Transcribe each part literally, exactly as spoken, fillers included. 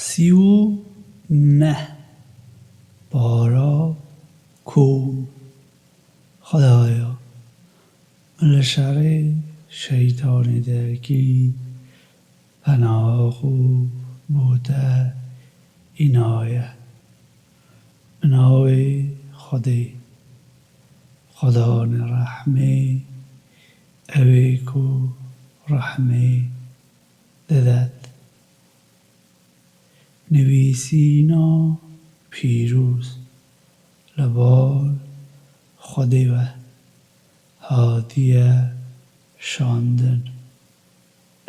Sî û neh. Para kom. Xwedaya, min li şerê şeytanê derkirî, penaha xwe bo te înaye. Bi navê Xwedê, Xwedanê rehmê, ew ê ku rehmê didet. Nivîsîna pîroz li bar Xwedê ve hatiye şandin.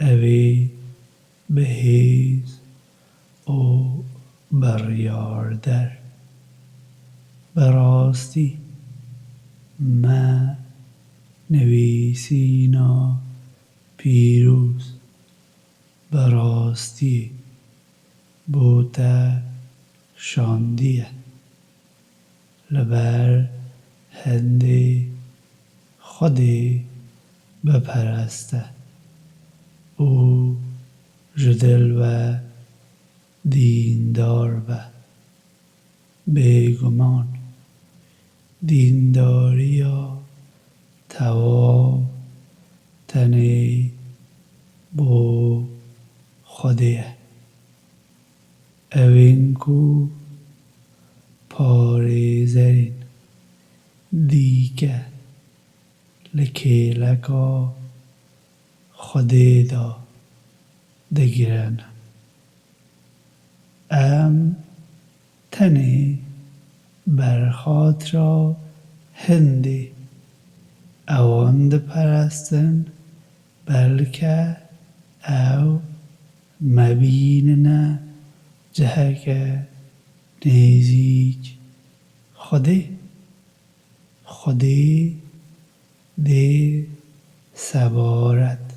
Ew ê bihêz û biryarder. Bi rastî me nivîsîna pîroz bi rastî bo te şandiye. Li ber hindê Xwedê bipereste û ji dil ve dîndar be. Bêguman, dîndariya tewaw tenê bo Xwedê ye. Ew ên ku parêzerên dîke li kêleka Xwedê de digirin. Em tenê berxatira hindê ewan diperestin, belke ew me bînine ciheke nêzîk Xwedê. Xwedê dê sebaret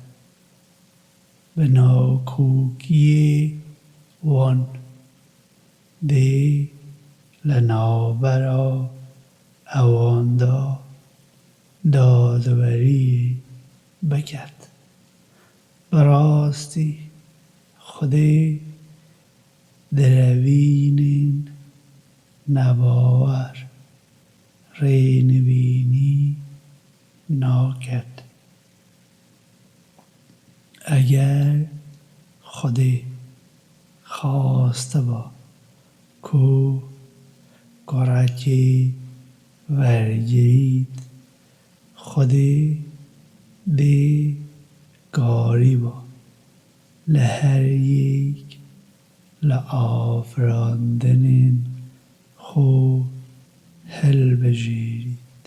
bi nakokiyê wan, dê li navbera ewan de dadweriyê biket. Bi rastî Xwedê direvînên nebawer rênivînî naket. Eger Xwedê xastiba ku kurekê wergirît, Xwedê dê karîba li her yek li afirandinên xwe hilbijêrît.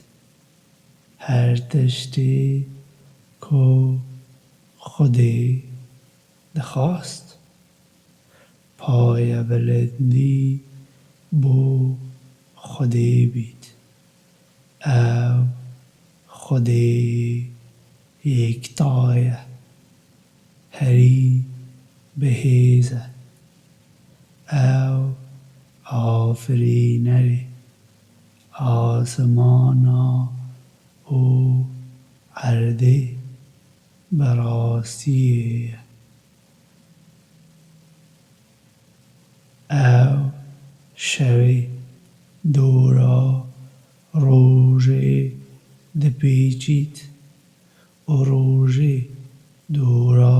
Her tiştê ku Xwedê dixwast, payebilindî bo Xwedê bît. Ew Xwedê yekta ye, herî bihêz e. Ew afirînerê asimana û erdê bi rastiyê ye. Ew şevê dora rojê dipêçît û rojê dora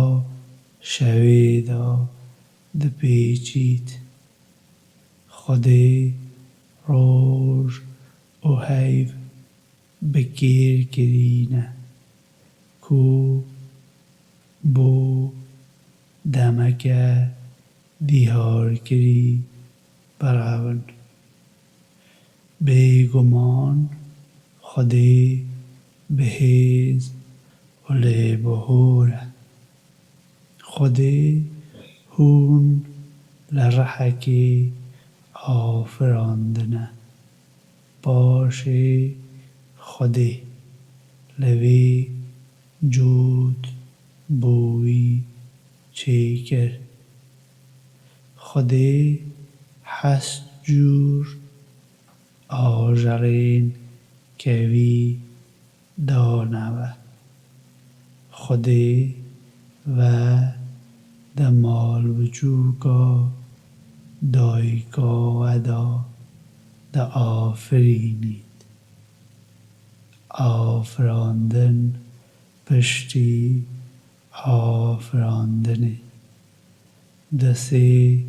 şevê de dipêçît. Xwedê roj û heyv bi kêr kirîne ku bo demeke dîharkirî birevin. Bêguman Xwedê bihêz û lêbihor e. Xwedê hûn li rihekê afirandine. Paşê Xwedê li vê cot bo wî çêkir. Xwedê heşt cûr ajerên kevî dane we. Xwedê ve di malbiçûka Dayika we da diafirînît. Afirandin piştî afirandinê di sê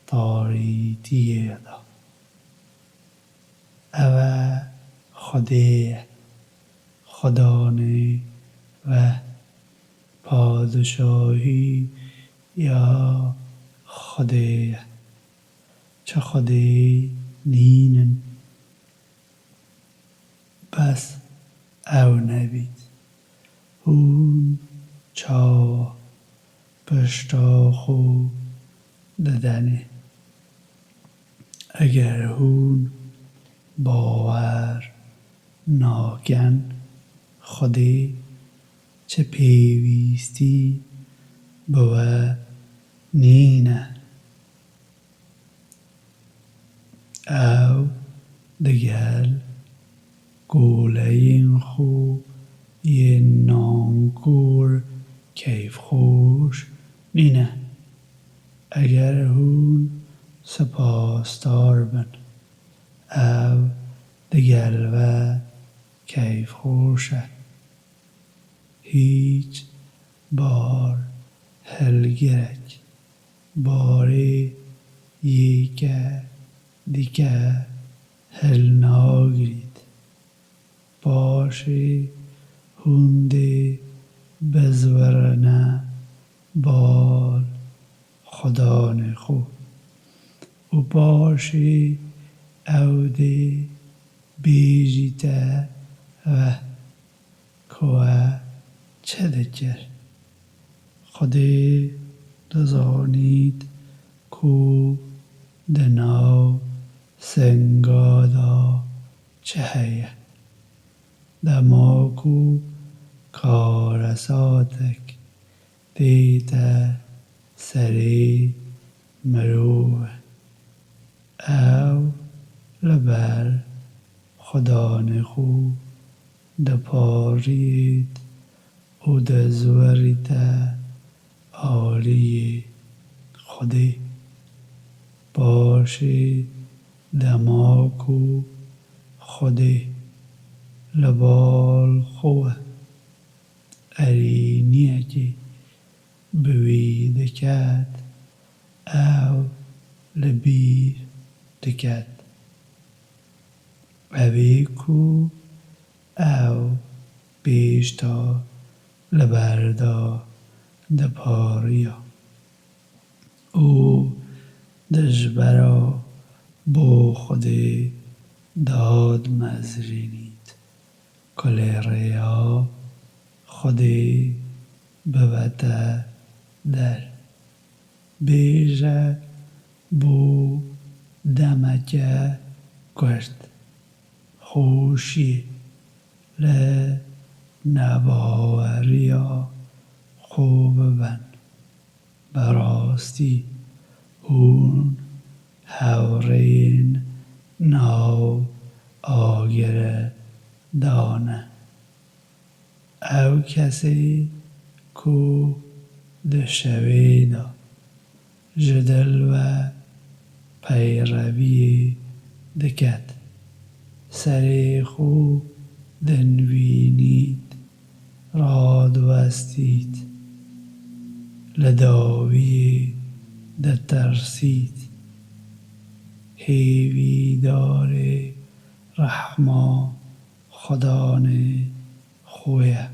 tarîtiyê de. Ew e Xwedê ye. Xudanê we padişahî ya Xwedê ye. Çi Xwedê nînin. Bes ew nebît. Hûn çawa pişta xwe didenê? Eger hûn bawer nakin, Xwedê çi pêwîstî bi we nîne. Ew digel goleyên xwe yên nankor keyfxweş nîne. Eger hûn spasdar bin, ew digel we keyfxweş e. Hîç bar hilgirek barê yeke dîke hilnagirît. Paşê hûn dê bizwirine bal xudanê xwe û paşê ew dê bêjîte we ku we çi dikir. Xwedê dizanît ku di nav singa de çi heye. Dema ku karesatek tête serê mirov, ew li ber xudanê xwe diparît û dizwirîte aliyê Xwedê. Paşê dema ku Xwedê li bal xwe erêniyekê bi wî diket, ew li bîr diket. Ew ê ku ew pêşta li ber de dipariya û dijbera bo Xwedê dadmezrînît ku lê rêya Xwedê bibete der. Bêje bo demeke kurt xweşiyê li nebaweriya xwe bibin. Bi rastî hûn hewrên nav agirê de ne. Ew kesê ku di şevê de ji dil ve peyreviyê diket, serê xwe dinivînît, radiwestît, li dawiyê ditirsît. Hêvîdarê rehma Xudanê xwe ye.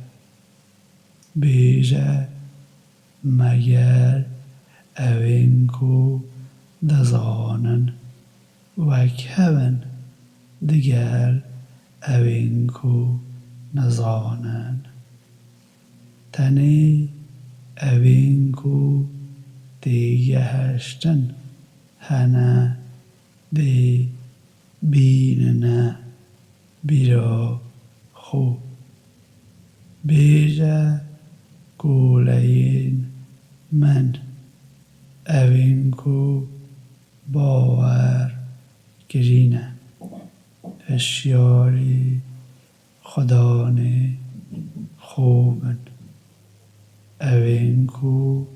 Bêje, meger ewên ku dizanin wek hev in digel ewên ku nizanin? Tenê ewên ku têgihiştin hene dê bînine bîra xwe. Bêje, goleyên min, ewên ku bawer kirî ne, hişyarî Xudanê xwe bin. Ewên ku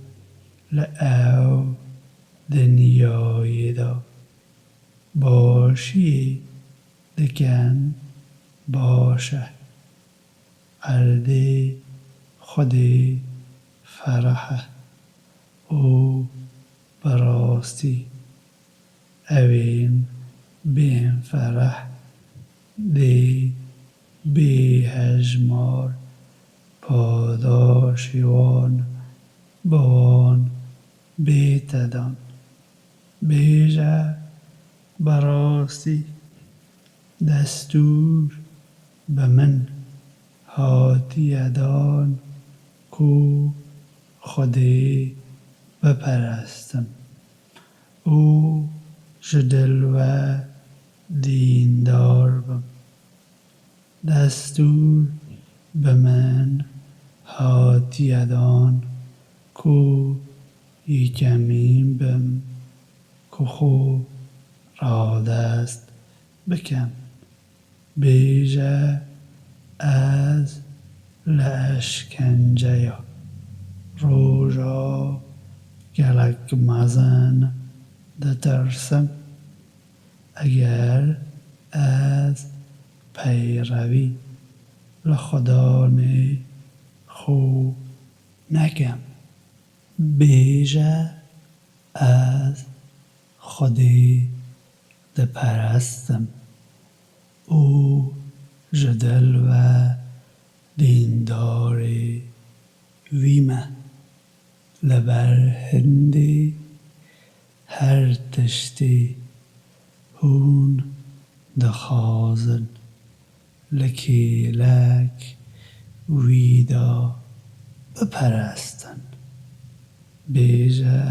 li ew dinyayê de başiyê dikin baş e. Erdê Xwedê fereh e û bi rastî ewên bênfereh dê bêhejmar padaşê wan bi wan bête dan. Bêje, bi rastî destûr bi min hatiye dan ku Xwedê biperestim û ji dil ve dîndar bim. Destûr bi min hatiye dan ku yekemîn bim ku xwe radest bikim. Bêje, ez li eşkenceya roja gelek mezin ditirsim. Eger ez peyrevî li Xudanê xwe nekem, bêje, ez Xwedê diperestim û ji dil ve dîndarê wî me. Li ber hindê her tiştê hûn dixwazin li kêlek wî de biperestin. Bêje,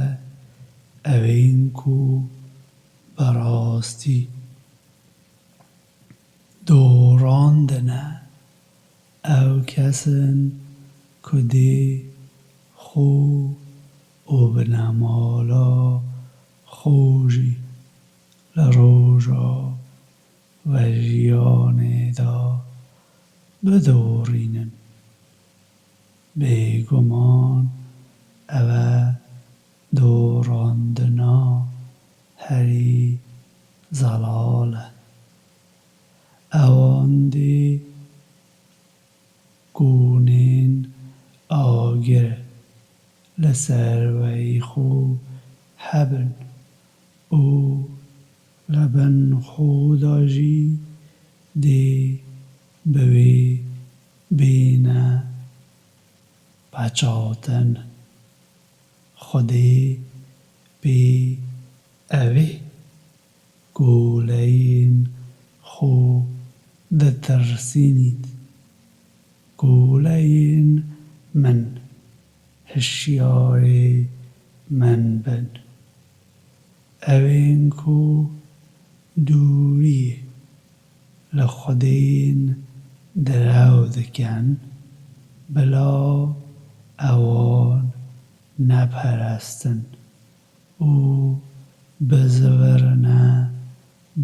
ewên ku bi rastî dorandine, ew kes in ku dê xwe û binemala xwe jî li roja vejiyanê de bidorînin. Bêguman ev e dorandina herî zelal e. Ewan dê gonên agir li ser weyî xwe hebin û li bin xwe de jî dê bi wê bêne peçatin. Xwedê pê ev ê: Goleyên xwe ditirsînît. Goleyên min, hişyarê min bin. Ewên ku dûriyê li Xwedên direw dikin, bila ewan neperestin û bizivirine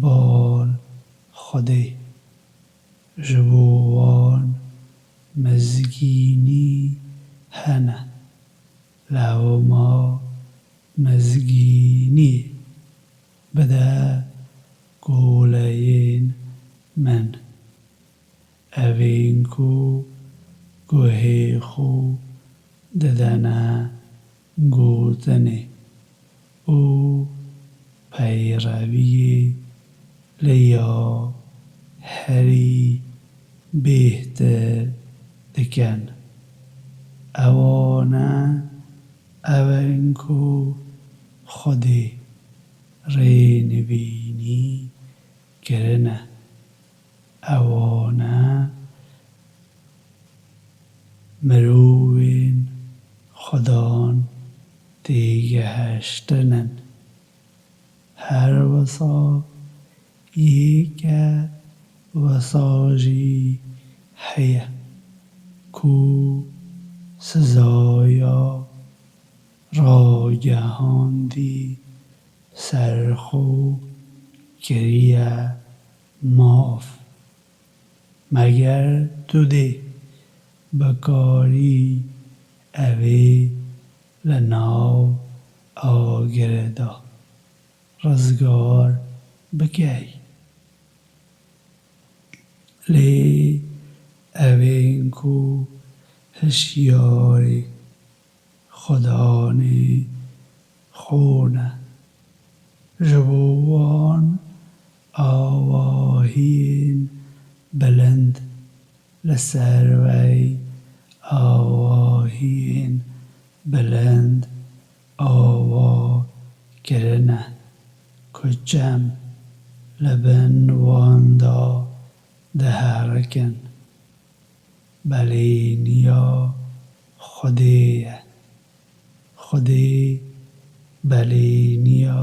bal Xwedê. Ji bo wan mizgînî hene. Lewma mizgînî bide goleyên min. Evên ku guhê xwe didene gotinê û peyreviyê li ya herî bêhtir dikin. Ewane ew in ku Xwedê rênivînî kirine. Ewane mirovên Xudan têgihiştin in. Her wisa yeke wisa jî heye ku sizaya ragihandî ser xwe kiriye maf. Meger tu dê bikarî evê li nav agirê de rizgar bikey. Lê evên ku hişyarî Xudanê xwe ne, ji bo wan awahiyên bilind li ser vey awahiyên bilind ava kirine ku çem li bin wan de diherikin. Belêniya Xwedê ye. Xwedê belêniya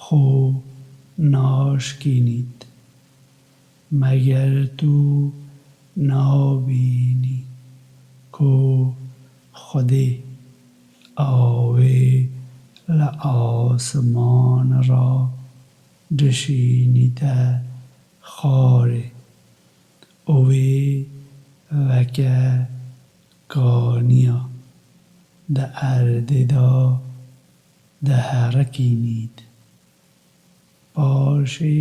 xwe naşkînît. Meger tu nabînî ku Xwedê awê li asiman re dişînîte xwarê û wê weke kaniya di erdê de diherikînît. Paşê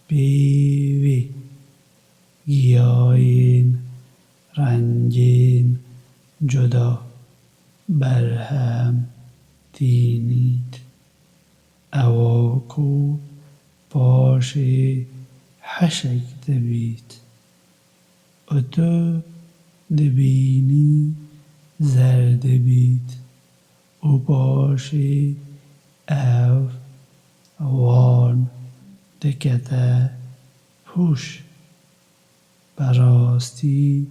pê wê giyayên rengên cuda berhem tînît. Ewa ku paşê heşek dibît û tu dibînî zer dibît û paşê ev wan dikete hûş. Bi rastî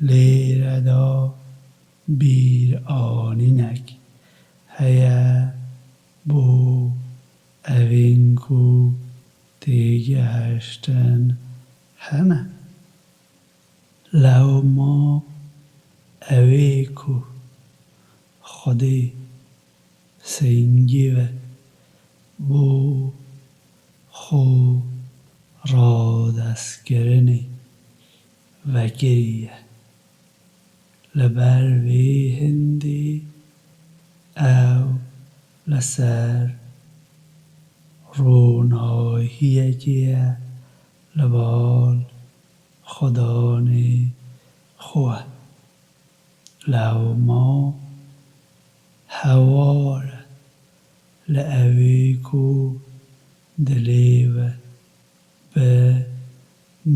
lêre de bîranînek heye bo evên ku têgihiştin hene. Lewma ew ê ku Xwedê singê ve bo xwe radestkirinê vekiriye. Li ber vê hindê ew li ser ronahiyekê ye li bal Xudanê xwe. Lewma hewar e li ewê ku dilê ve bi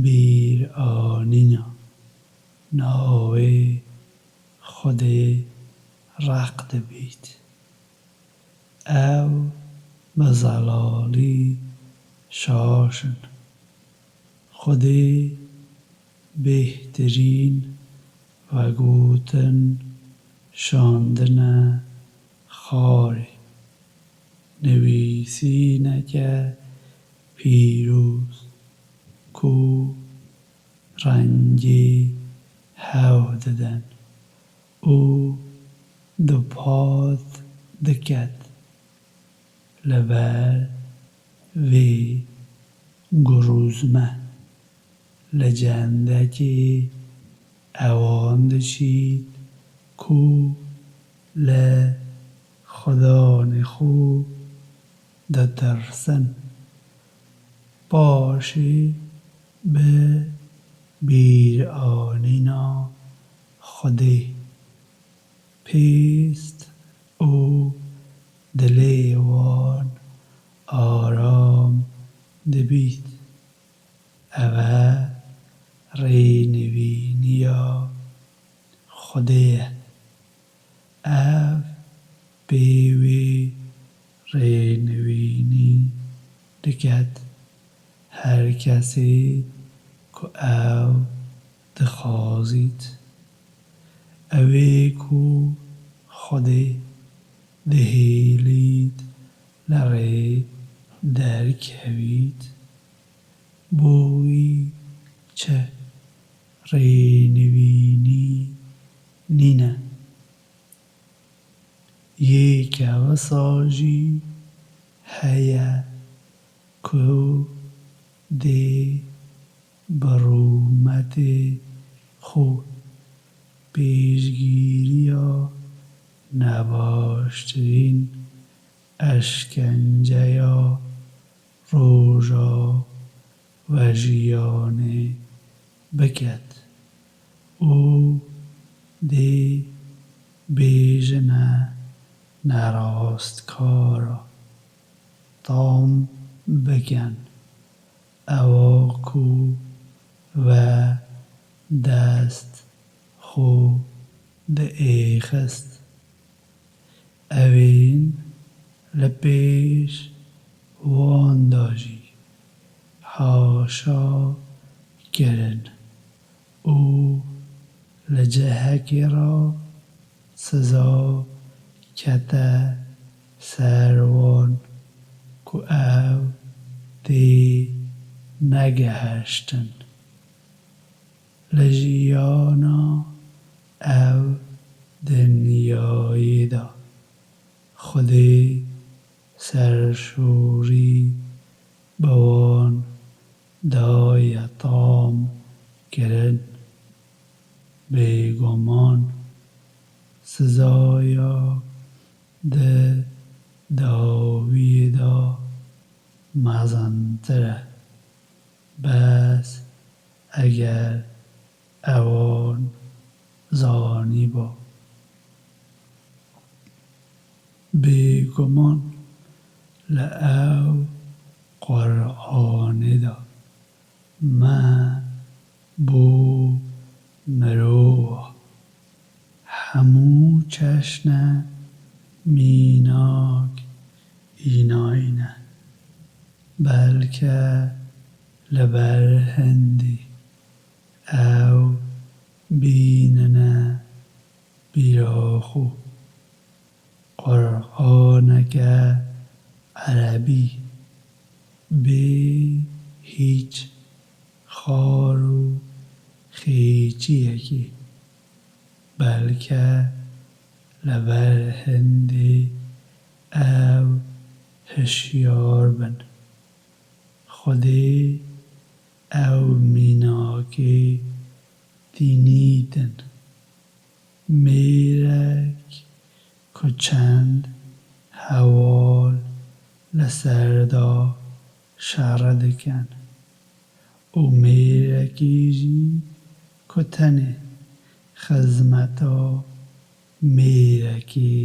bîranîna navê Xwedê req dibît. Ew bi zelalî şaş in. Xwedê bêhtirîn vegotin şandine xwarê. Nivîsîneke pîroz ku rengê hew didin û dupat diket. Li ber vê gurûzme li cendekê ewan diçît ku li Xudanê xwe ditirsin. Paşê bi bîranîna Xwedê pêst û dilê wan aram dibît. Ev e rênivîniya Xwedê ye. Ev pê wê rênivînî diket her kesê ku ew dixwazît. Ew ê ku Xwedê dihêlît li rê derkevît, bo wî çi rênivînî nîne. Yê kevisa jî heye ku dê bi rûmetê xwe pêşgîriya nebaştirîn eşkenceya roja vejiyanê biket û dê bêjine nerastkara. Tam bikin, ewa ku ve dest xwe diêxist. Evên li pêş wan de jî haşa kirin û li cihekê re siza kete ser wan ku ew tê negihiştin. Li jiyana ev dinyayê de Xwedê serşorî bi wan daye tam kirin. Bêguman sizaya di dawiyê de mezintir e. Bes eger ewan zanîba. Bêguman li ew Quranê de me bo mirova hemû çeşne mînak înayîne. Belke li ber hindî ew bînine bîra xwe. Quraneke erebî bê hîç xar û xêçiyekê. Belke li ber hindê ew hişyar bin. Xwedê ew mînakê tînîtin. Mêrek ku çend heval li ser de şer dikin û mêrekî jî ku tenê xizmeta mêrekê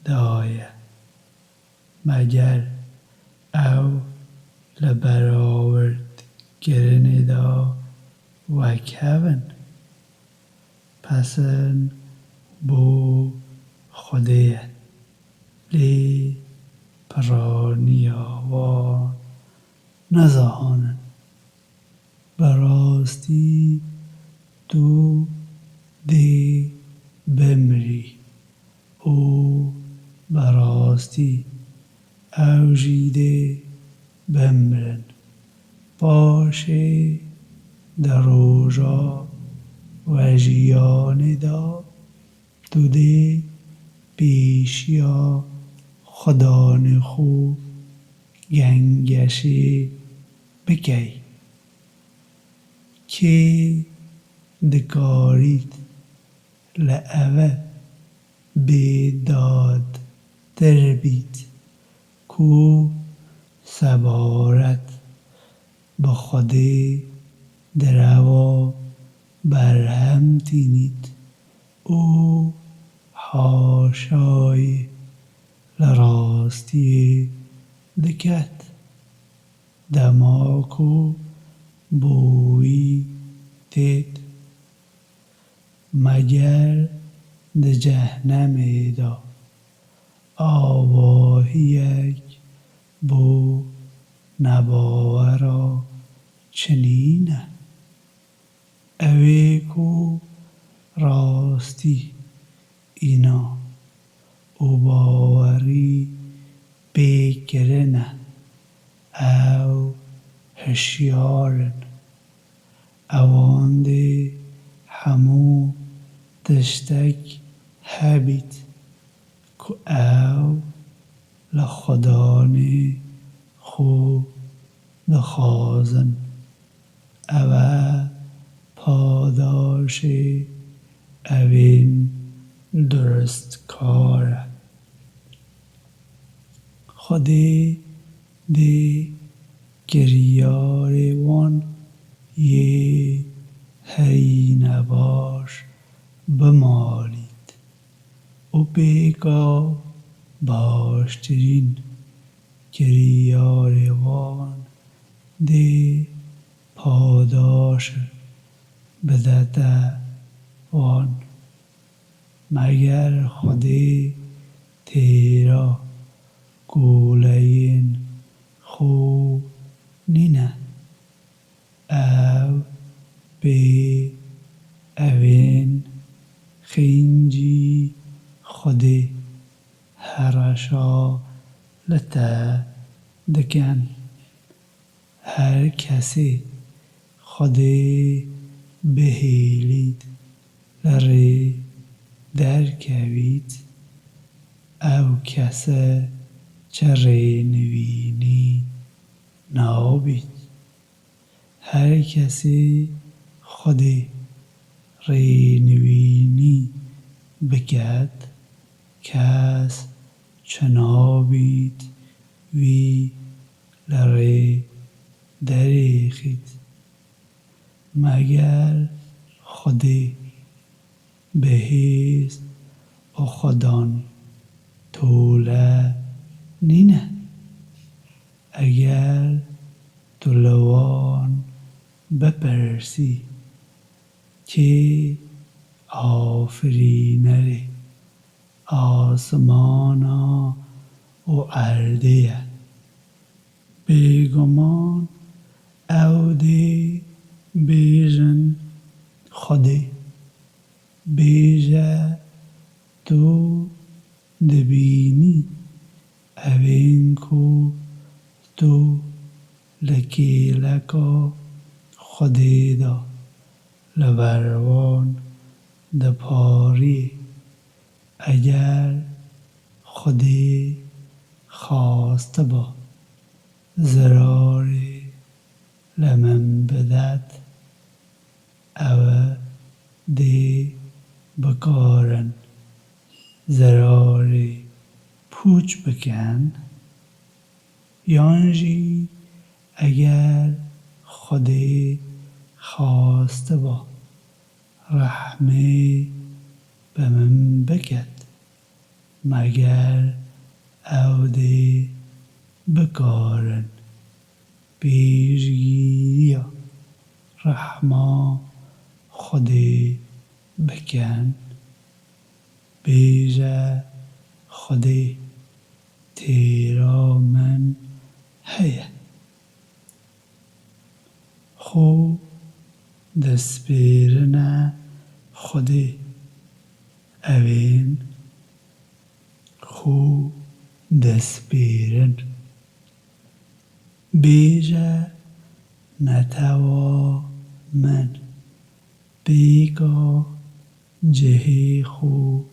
daye. Meger ew li berawirtkirinê de wek hev in? Pesin bo Xwedê ye, lê piraniya wan nizanin. Bi rastî tu dê bimirî û bi rastî ew jî dê bimirin. Paşê di roja vejiyanê de tu dê pêşiya Xudanê xwe gengeşê bikey. Kê dikarît li eve bêdadtir bît ku sebaret bi Xwedê direva berhem tînît û haşayê li rastiyê diket, dema ku bo wî têt. Meger di cehnemê de avahiyek bo nebawera çi nîne? Ew ê ku rastî, înan û bawerî pê kirine, ew hişyar in. Ewan dê hemû tiştek hebît ku ew li Xudanê xwe dixwazin. Ew e padaşê ewên Durustkar e. Xwedê dê kiryarê wan yê herî nebaş bimalît û pêka baştirîn kiryarê wan dê padaş bidete wan. Meger Xwedê têra koleyên xwe nîne? Ew pê evên xîncî Xwedê hereşa li te dikin. Her kesê Xwedê bihêlît li rê derkevît, ew kese çi rênivînî nabît. Her kesê Xwedê rênivînî biket, kes çinabît wî li rê derêxît. Meger Xwedê bihêz û xwedan tole nîne? Eger tu li wan bipirsî, kê afirînerê asmana û erdê ye? Bêguman ew dê bêjin, Xwedê. Bêje, tu dibînî evên ku tu li kêleka Xwedê de li ber wan diparî. Eger Xwedê xastiba zirarê li min bidet, ew dê bikarin zirarê pûç bikin? Yan jî eger Xwedê xastiba rehmê bi min biket, meger ew dê bikarin pêşgîriya rehma Xwedê bikin? Bêje, Xwedê têra min heye. Xwe dispêrine Xwedê. Evên xwe dispêrin. Bêje, netewa min, pêka cihê xwe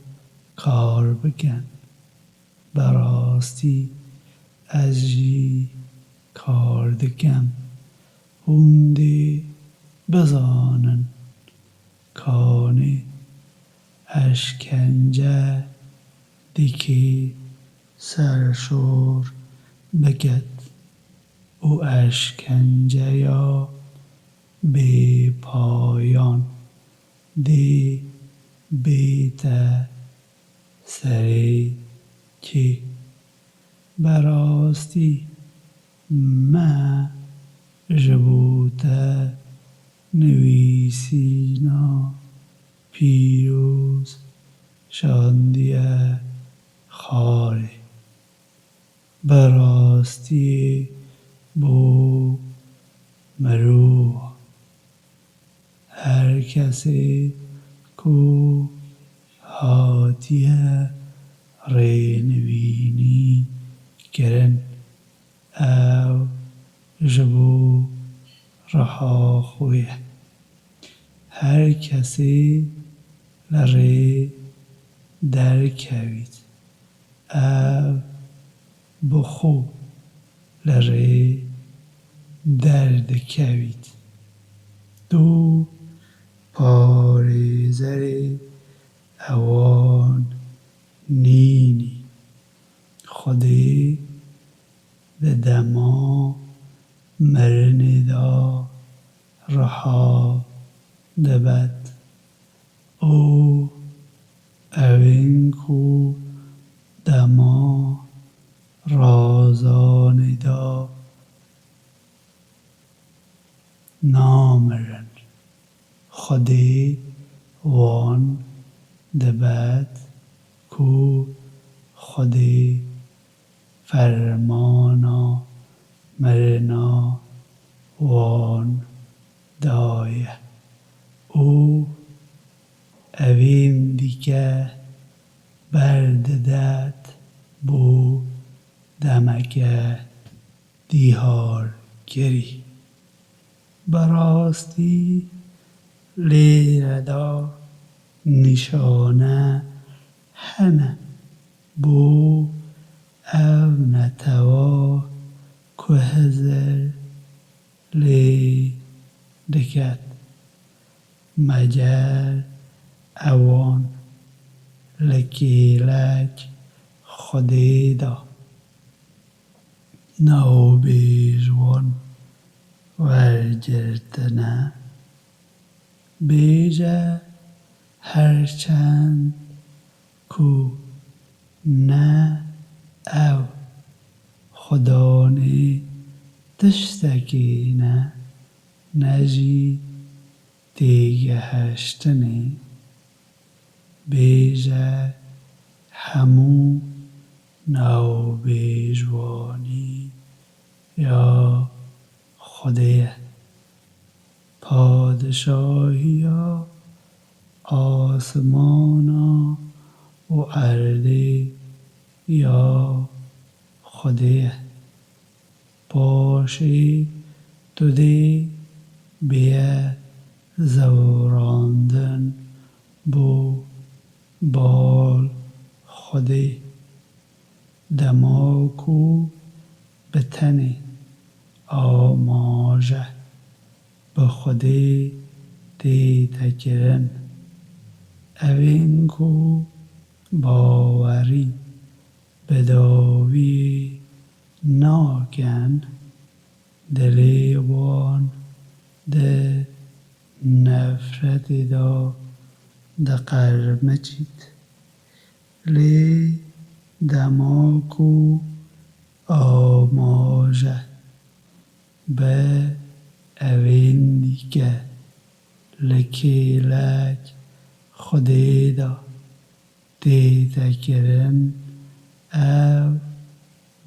kar bikin. Bi rastî ez jî kar dikim. Hûn dê bizanin, kanê eşkence dikê serşor biket û eşkenceya bêpayan dê bête serê kê. Bi rastî me ji bo te nivîsîna pîroz şandiye xwarê. Bi rastiyê bo mirova. Her kesê ku hatiye rênivînî kirin, ew ji bo riha xwe ye. Her kesê li rê derkevît, ew bi xwe li rê derdikevît. Tu parêzerê ewan nînî. Xwedê di dema mirinê de riha dibet û ewên ku dema razanê de namirin. Xwedê wan dibet ku Xwedê fermana mirina wan daye û evîn dîke berdidet bo demeke dîharkirî. Bi rastî lêre de nîşane hene bo ev netewa ku hizir lê diket. Meger ewan li kêlek Xwedê de navbêj wan wergirtine? Bêje her çend ku ne ew xudanê tiştekî ne, ne jî têgihiştinê, bêje hemû navbêjwanî ya Xwedê ye. Padişahiya asimana û erdê ya Xwedê ye. Paşê tu dê bêye zewrandin bo Bal Xwedê. Dema ku bi tenê amaje bi Xwedê tête kirin, evên ku bawerî bi dawî nakin, dilê wan di nefretê de diqermicît. Lê dema ku amaje bi evên dîke li kêlek Xwedê de tête kirin, ev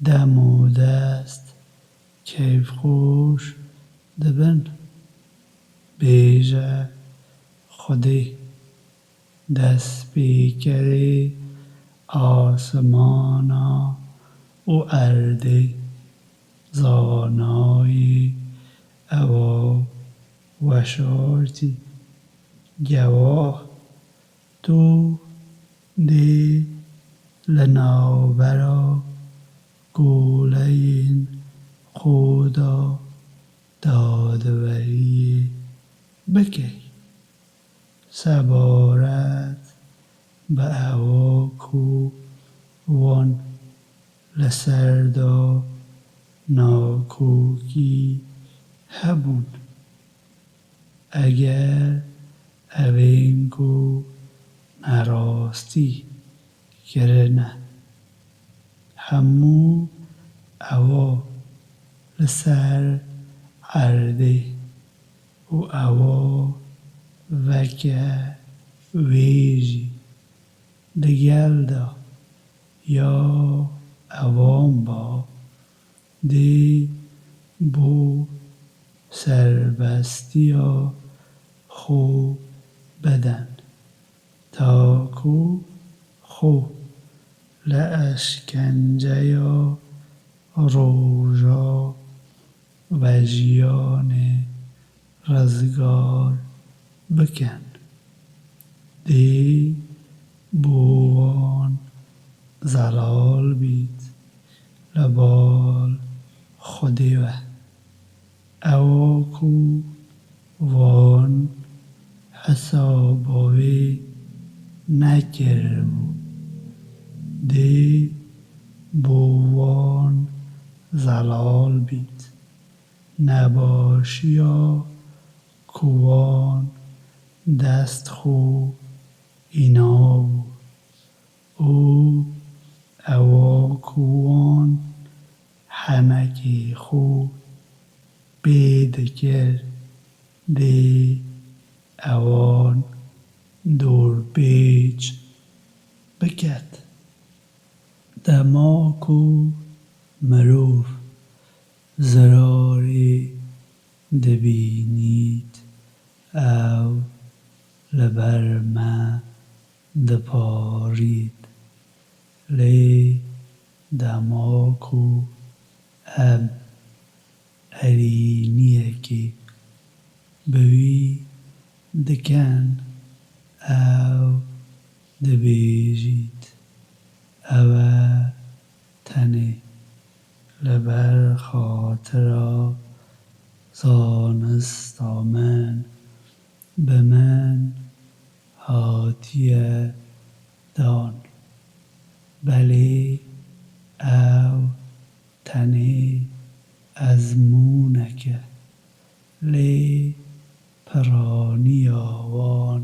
dem û dest keyfxweş dibin. Bêje Xwedê, destpêkerê asimana û erdê, zanayê ewa weşartî, gewah, tu dê li navbera goleyên xwe de dadweriyê bikey. Sebaret bi ewa ku wan li ser de nakokî hebûn. Eger evên ku nerastî kirine, hemû ewa li ser erdê û ewa veke wê jî di gel de ya ewan ba, dê bo serbestiya xwe biden, ta ku xwe li eşkenceya roja vejiyanê rizgar bikin. Dê bo wan zelal bît li bal Xwedê ve. Ewa ku van hesaba wê nekiribû, dê bo wan zelal bît. Nebaşiya ku wan dest xwe înabû û ewa ku wan henekê xwe pê dikir, dê ewan dorpêç biket. Dema ku mirov zirarê dibînît, ew li ber me diparît. Lê dema ku em erîniyekê bi wî dikin, ew dibêjît, ew e tenê li ber xatira zanista min bi min hatiye dan. Belê ew tenê ezmûnek e, lê piraniya wan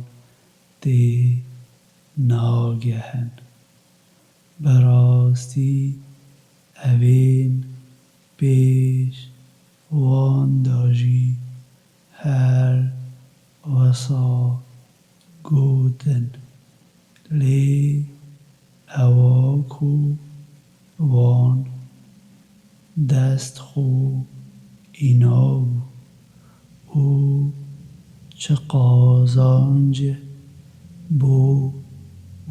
tê nagehin. Bi rastî evên pêş wan de jî her wisa gotin, lê ewa ku wan dest xwe înabû û çi qazanc bo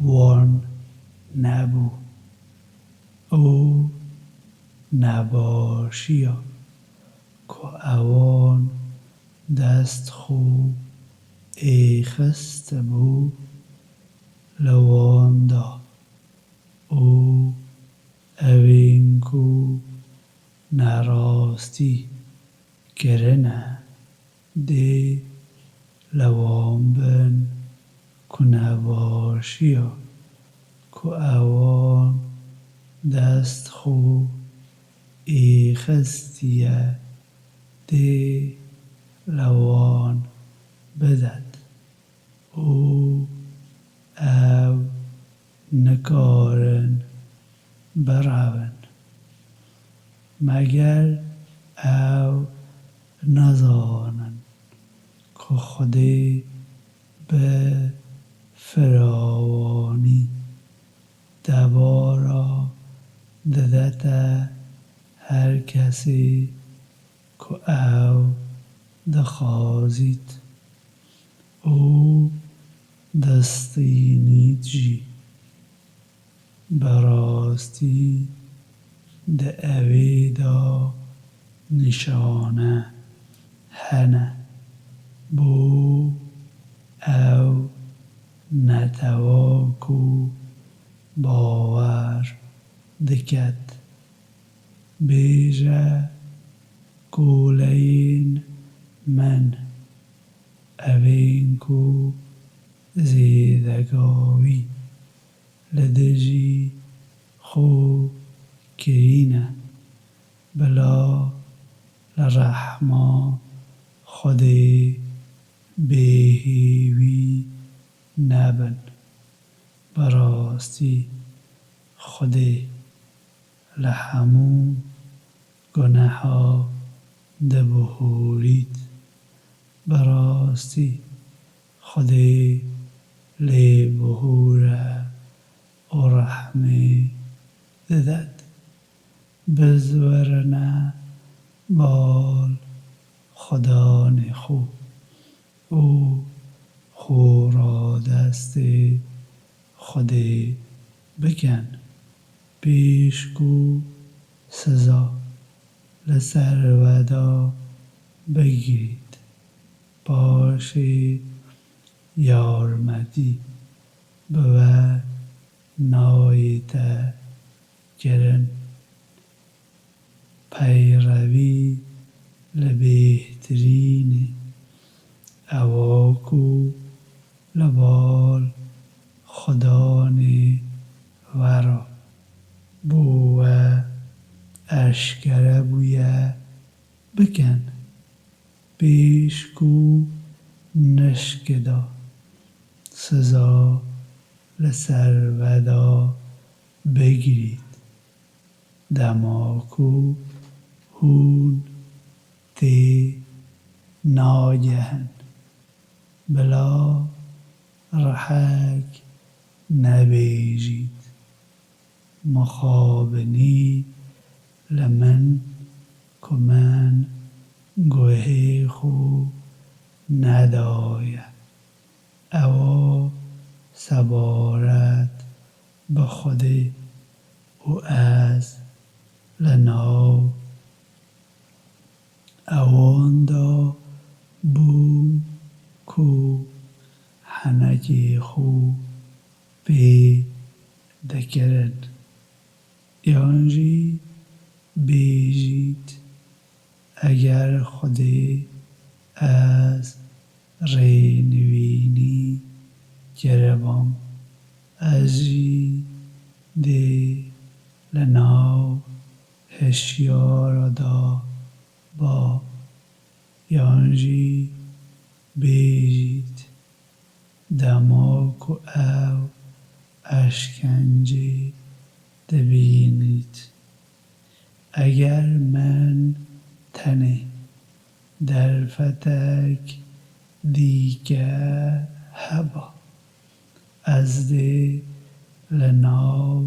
wan nebû û nebaşiya ku ewan dest xwe êxistibû li wan da û evên ku nerastî kirine, dê li wan bin ku nebaşiya ku ewan dest xwe êxistiye dê li wan bidet û ew nikarin birevin. Meger ew nizanin ku Xwedê bi firawanî debara didete her kesê ku ew dixwazît û distînît jî. Bi rastî di evê de nîşane hene bo ew netewa ku bawer diket, bêje koleyên min, evên ku zêdegawî li dijî xwe kirîne, bila li rehma Xwedê bêhêvî nebin. Bi rastî Xwedê li hemû guneha dibihûrît. Bi rastî Xwedê lêbihûr e û rehmê didet. Bizwerine bal Xudanê xwe û xwe radestê Xwedê bikin, pêş ku siza li ser we de bigirît, paşê yarmetî bi we nayête kirin. Peyrevî li bêhtirînê ew e ku li bal eşkere bûye, bikin, pêş ku nişkida siza li ser veda bigirît. Dema ku hûn tê nagehin, bila rihek nebêjît, mixabinî li min ku min guhê xwe nedaye. Ewa sebaret bi Xwedê û ez li nav ewan de bûm ku henekê xwe pê dikirin. Yan jî bêjît, eger Xwedê ez rênivînî kiribam, ez jî dê li nav hişyara de bam. Yan jî bêjît, dema ku ew eşkencê dibînît, eger min tenê derfetek dîke heba, ez dê li nav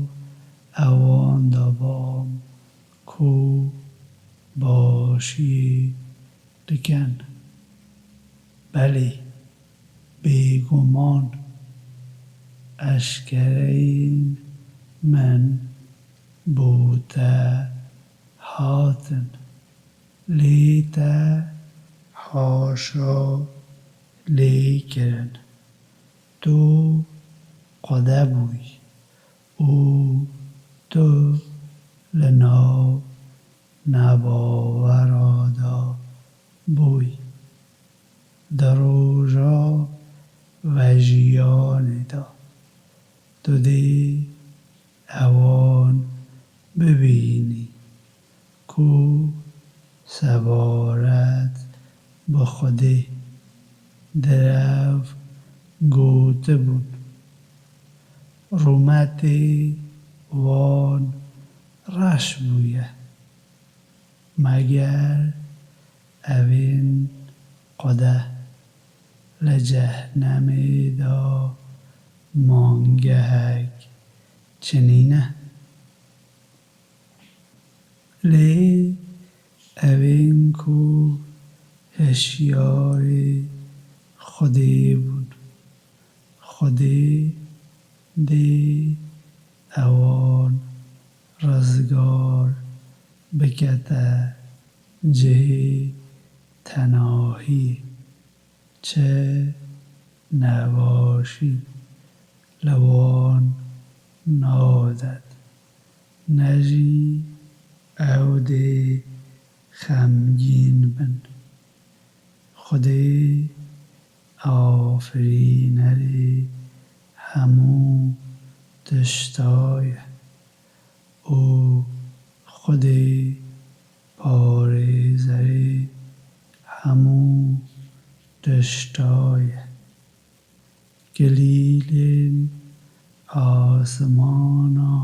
ewan de bam ku başiyê dikin. Belê, bêguman eşkereyên min bo te hatin, lê te haşa lê kirin. Tu Xwede bûyî û tu li nav nebawera de bûyî. Di roja vejiyanê de tu dê ewan bibînî ku sebaret bi Xwedê derev gotibûn. Rûmetê wan reş bûye. Meger evên Xwede li cehnemê de mangehek çinîne. Lê evên ku hişyarê Xwedê bûn, Xwedê dê ewan rizgar bikete cihê tenahiyê. Çi nebaşî li wan nadet, ne jî ew dê xemgîn bin. Xwedê afirînerê hemû tişta ye û Xwedê parêzerê hemû tişta ye. Kilîlên asimana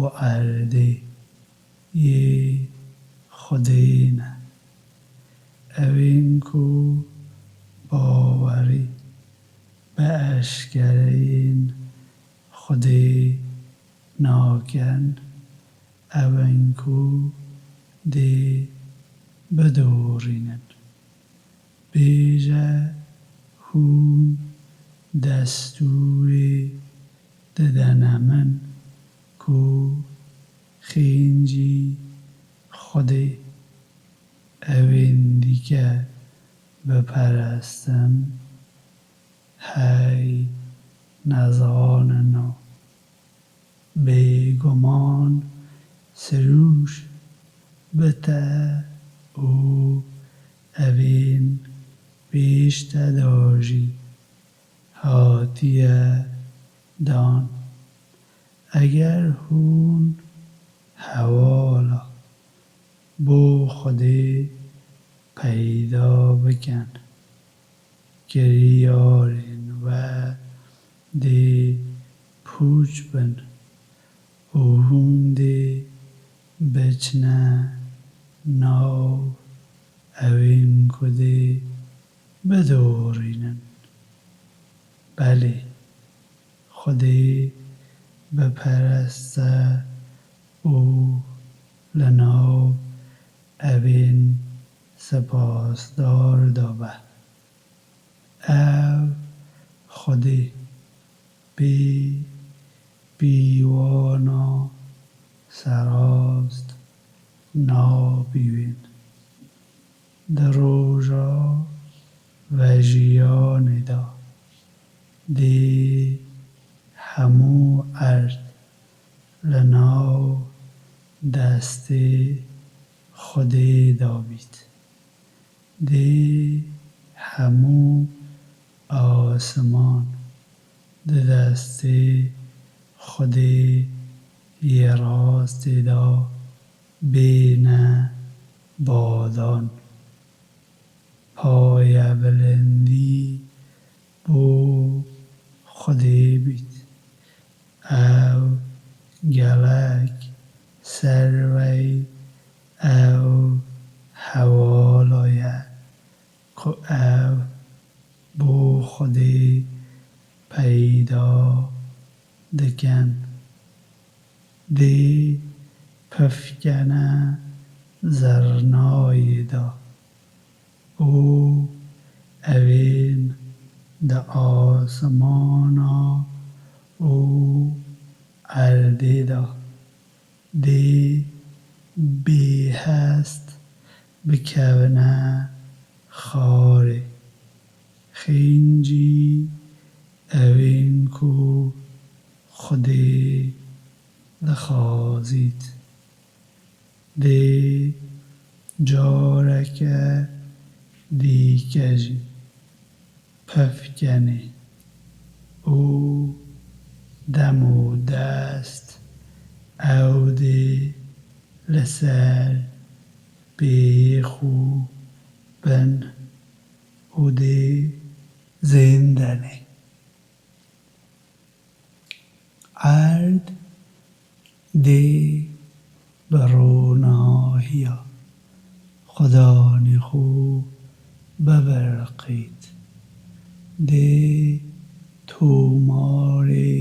û erdê yê Xwedê ne. Evên ku bawerî bi eşkereyên Xwedê nakin, ew in ku dê bidorînin. Bêje, hûn destûrê didene min ku xêncî Xwedê evên dîke biperestin, hey nezanino. Bêguman sirûş bi te û evên pêş te de jî hatiye dan. Eger hûn hevala Xwedê peyda bikin. Kiryarên we dê pûç bin û hûn dê biçine nav ewên ku dê bidorînin. Belê, Xwedê bipereste û li nav evên sipasdar de be. Ev Xwedê bê pîvana serast nabînin. Di roja vejiyanê de dê hemû erd li nav destê Xwedê de bît. Dê hemû asiman di destê Xwedê yê rastê de bêne badan. Payebilindî bo Xwedê bît. Ew gelek serwey ew hewala ye ku ew bo Xwedê peyda dikin. Dê pifkene zirnayê de û evên di asimana û erdê de dê bêhest bikevine xarê. Xêncî evên ku Xwedê dixwazît. Dê careke dîke jî pifkenê û dem û dest ew dê li ser pêyê xwe bin û dê zêndenê. Erd dê bi ronahiya Xudanê xwe bibiriqît. Dê tomarê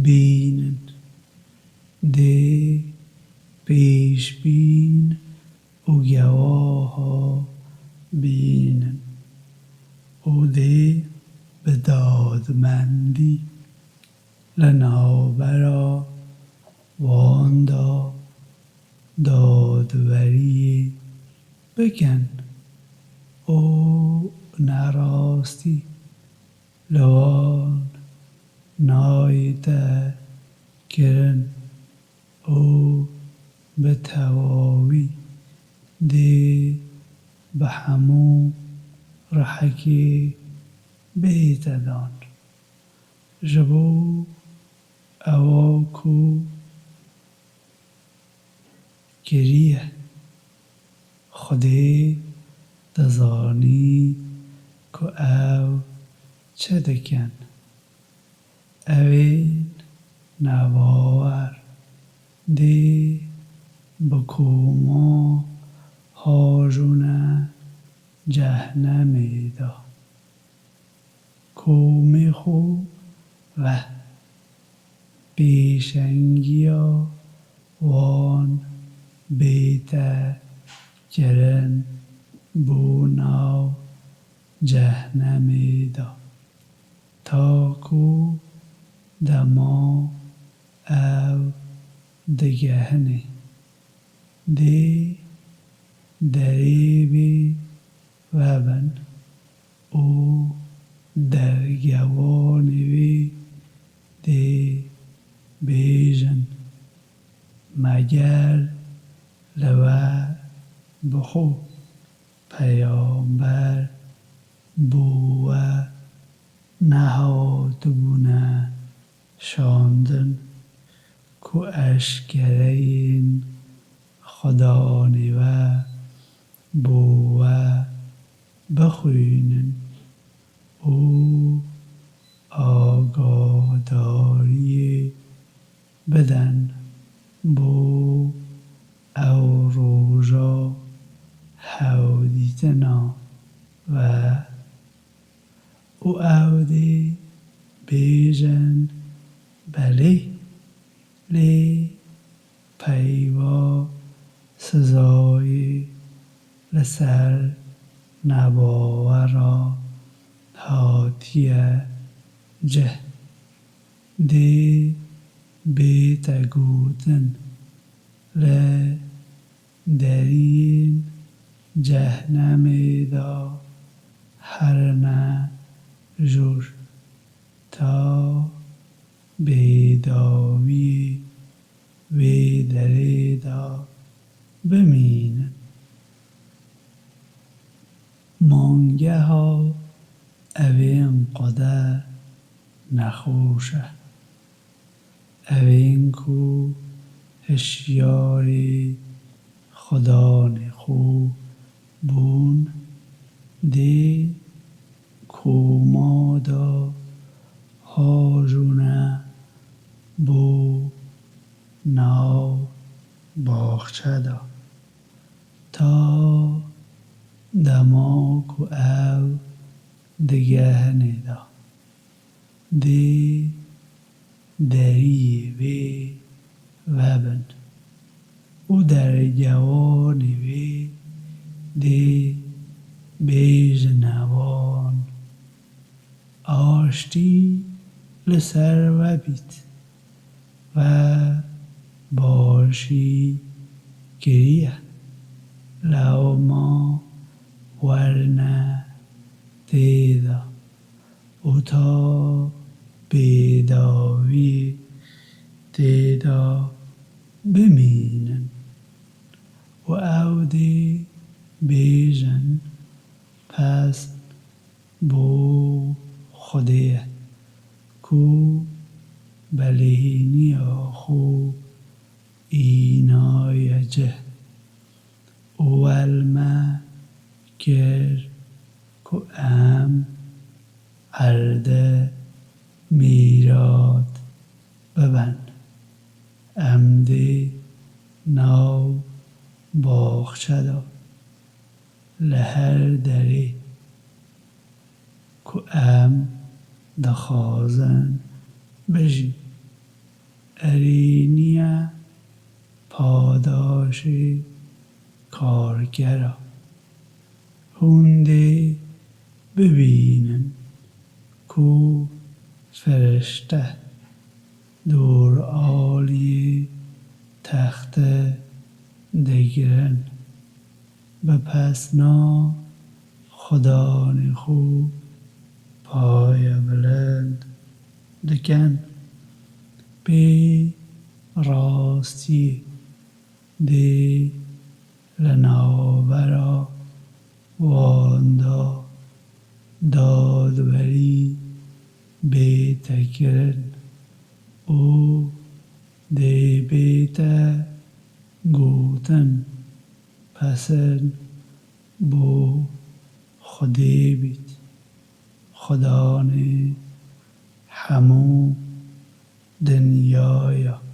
bînin. Dê pêşbîn û gewaha bînin û dê bi dadmendî li navbera wan de dadweriyê bikin û nerastî li wan nayête kirin û bi tewawî dê bi hemû rihekê bihête dan. Ji bo ewa ku kiriye, Xwedê dizanî ku ew çi dikin. Evên nebawer dê bi koma hajûne cehnemê de. Komê xwe ve pêşengiya wan bête kirin bo nav cehnemê de. Ta ku dema ew digehinê, dê derê vê vebin û dergewanê wê dê bêjin, Meger li we bi xwe peyamber bo we nehatibûne şandin ku eşkereyên Xudanê we bixwînin û agahdariyê bidin bo ew roja hevdîtina ve û ew dê bêjin, belê, lê peyva sizayê li ser nebawera hatiye cih dê bête gotin, li deriyên cehnemê de herine jor, ta bêdawiyê vê derê de bimînin. Mangeha evên qede nexweş e. Evên ku hişyarê Xudanê xwe bûn, dê koma de hajûne bo nav baxçe de. Ta dema ku ew digehinê de, dê deriyê wê vebin û dergewanê wê dê bêjine wan, aştî li ser we bît. We başî kiriye, lewma werine tê de û ta bêdawiyê tê de bimînin. Û ew dê bêjin, pez bo Xwedê ye ku belêhîniya xwe înaye cih û welme kir ku em erdê mîrat bibin. Em dê nav baxçe de li her derê ku em dixwazin bijîn, erêniya padaşê karkera. Hûn dê bibînin ku firişte dor aliyê textê digirin, bi pesna Xudanê xwe payebilind dikin. Pê rastiyê dê li navbera wan de dadwerî bête kirin û dê bête gotin, pesin bo Xwedê bît, Xudanê hemû dinyaya.